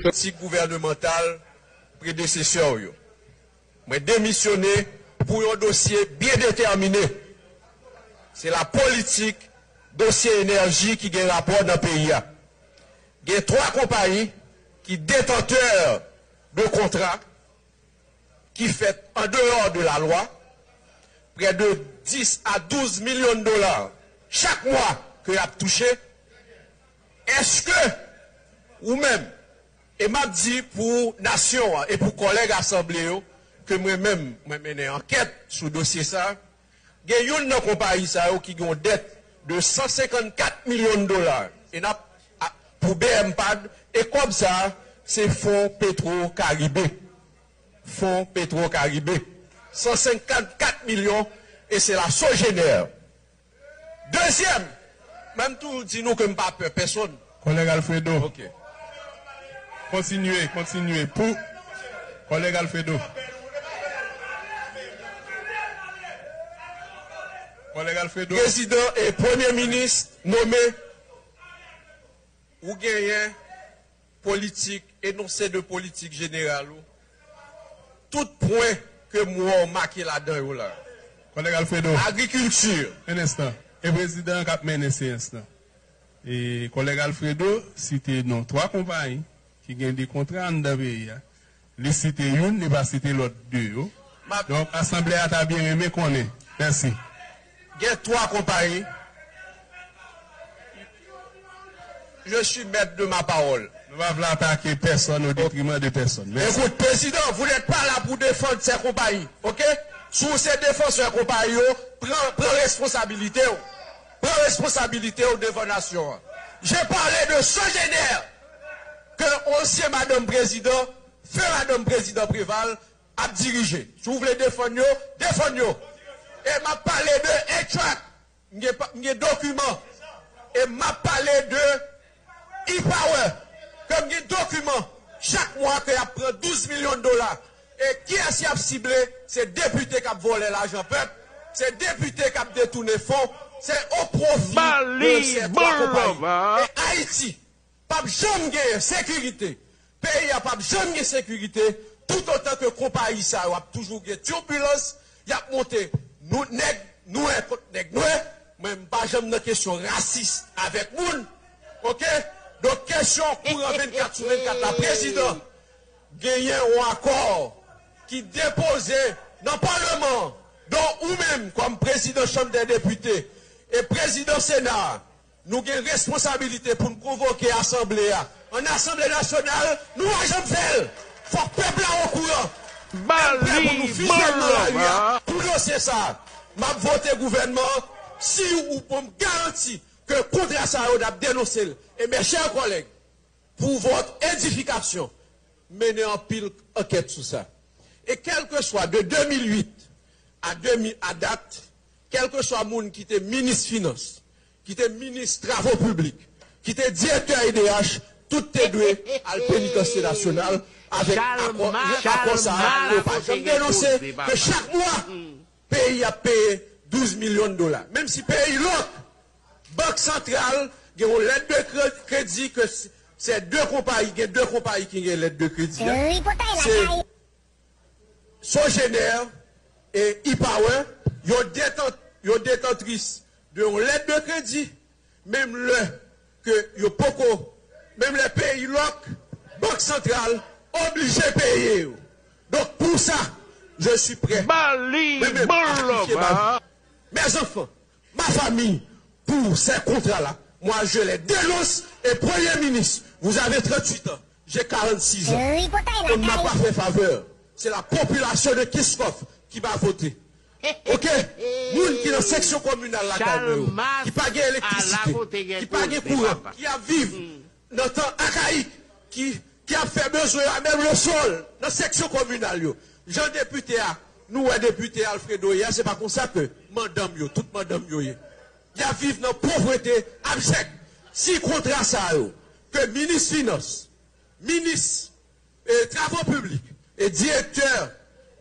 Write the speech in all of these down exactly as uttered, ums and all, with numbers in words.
Politik gouvènemantal predesesè w yo. Mwen demisyone pou yon dosye byen detèmine. Se la politik dosye enèji ki gen rapò nan peyi a. Gen twa konpayi ki detantè de kontra ki fèt an deyò de lalwa, prè de dis a douz milyon dola chak mwa ke y ap touche. Èske ou menm, e m ap di pou nasyon an e pou kòlèg asanble yo, ke mwen menm, mwen mennen ankèt sou dosye sa, gen youn nan konpayi sa yo ki gen yon dèt de san senkannkat milyon dola. E n ap, a, pou B M pad, e kòb sa, se Fon Petro Karibe. Fon Petro Karibe. San senkannkat milyon, e se la Sogener. Dezyèm, mwen m toujou di nou ke m pa pè pèsonn. Kòlèg Alfredo. Ok. Kontinye, kontinye. Pou kòlèg Alfredo. Kòlèg Alfredo. Prezidan e premye minis nome, ou genyen politik, enonse de politik jeneral ou. Tout pwen ke m wè w make ladan yo la. Kòlèg Alfredo. Agrikilti. Un instant. E prezidan an k ap mennen seyans lan. E kòlèg Alfredo site non twa konpayi ki gen de kontra anndan peyi a. Li site youn, li pa site lòt de yo. Donk, asanble a ta byen renmen konnen. Mèsi. Gen twa konpayi. Je suis maître de ma parole. Nou pa vle atake pèsonn au détriment de pèsonn. Mèsi. Écoute, président, vous n'êtes pas là pour défendre ces compagnies, ok? Si w se defansè konpayi yo, pran, pran responsabilite w. Pran responsabilite w devan nasyon an. J'ai parlé de Sogener, ke ansyen madanm prezidan, feu madanm prezidan Préval, ap dirije. Si w vle defann yo, defann yo. E m ap pale de A-Track. M gen pa, m gen dokiman. E m ap pale de E-Power. Ke m gen dokiman. Chak mwa ke y ap pran douz milyon dola. E kiyès y ap sible? Se depite k ap vòlè lajan pèp. Se depite k ap detounen fon. Se o pwofi de ces trois compagnies. E Ayiti p ap janm genyen sekirite. Peyi a p ap janm gen sekirite toutotan ke konpayi sa yo ap toujou gen tibilans, y ap monte nou nèg nwè kont nèg nwè. Mwen, m pa janm nan kesyon rasis avèk moun. Oke? Donk, kesyon kouran vennkat sou vennkat la, prezidan, genyen yon akò ki depoze nan Palman an, donk ou menm kòm prezidan Chanm dè Depite e prezidan Sena a, nou gen responsabilite pou n konvoke asanble a. An Asanble Nasyonal, nou pa janm fè l. Fòk pèp la okouran. N prè pou nou fizye nan lari a pou dosye sa a. M ap vote gouvènman an si ou ban m garanti ke kontra sa yo n ap denonse l. E mes chers collègues, pour votre édification, mennen anpil ankèt sou sa. E kèlkeswa de de mil uit a de mil, a dat, kèlkeswa moun ki te minis finans, ki te minis travo piblik, ki te direktè E D H, tout te dwe al penitansye nasyonal avèk akò, akò sa a ke yo pa janm denonse, ke chak mwa peyi ap peye douz milyon dola. Menm si peyi lòk, Bank Santral gen yon lèt de kre-, kredi ke s-, se de konpayi, gen de konpayi ki gen lèt de kredi a. Se Sogener e E-Power, yo detan-, yo detantris de yon lèt de kredi, menm lè ke yo poko, menm lè peyi lòk, Bank Santral oblije peye yo. Donk, pou sa, je suis prêt. Mwen menm, aplike ba, mes enfants, ma famille, pour ces contrats-là, moi, je les dénonce. Et Premier ministre, vous avez trente-huit ans, j'ai quarante-six ans. On ne m'a pas fait faveur. C'est la population de Kenskòf qui m'a voté. Oke? Moun ki nan seksyon kominal lakay mwen yo, ki pa gen elektrisite, ki pa gen kouran, ki ap viv nan tan akayik, ki, ki ap fè bezwen yo a menm le sol nan seksyon kominal yo. Jan depite a, nou wè depite Alfredo ye a, se pa konsa ke madanm yo, tout madanm yo ye. Y ap viv nan povrete abjèk. Si kontra sa yo, ke minis finans, minis e travo piblik e direktè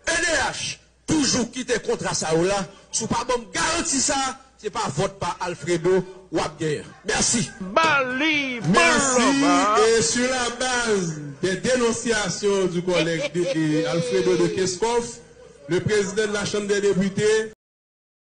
E D H toujou kite kontra sa yo la. Si w pa ban m garanti sa, se pa vòt pa Alfredo w ap genyen. Mèsi. Bali Merci. Boulevard. Et sur la base des dénonciations du collègue de- de Alfredo de Keskov, le président de la Chambre des députés,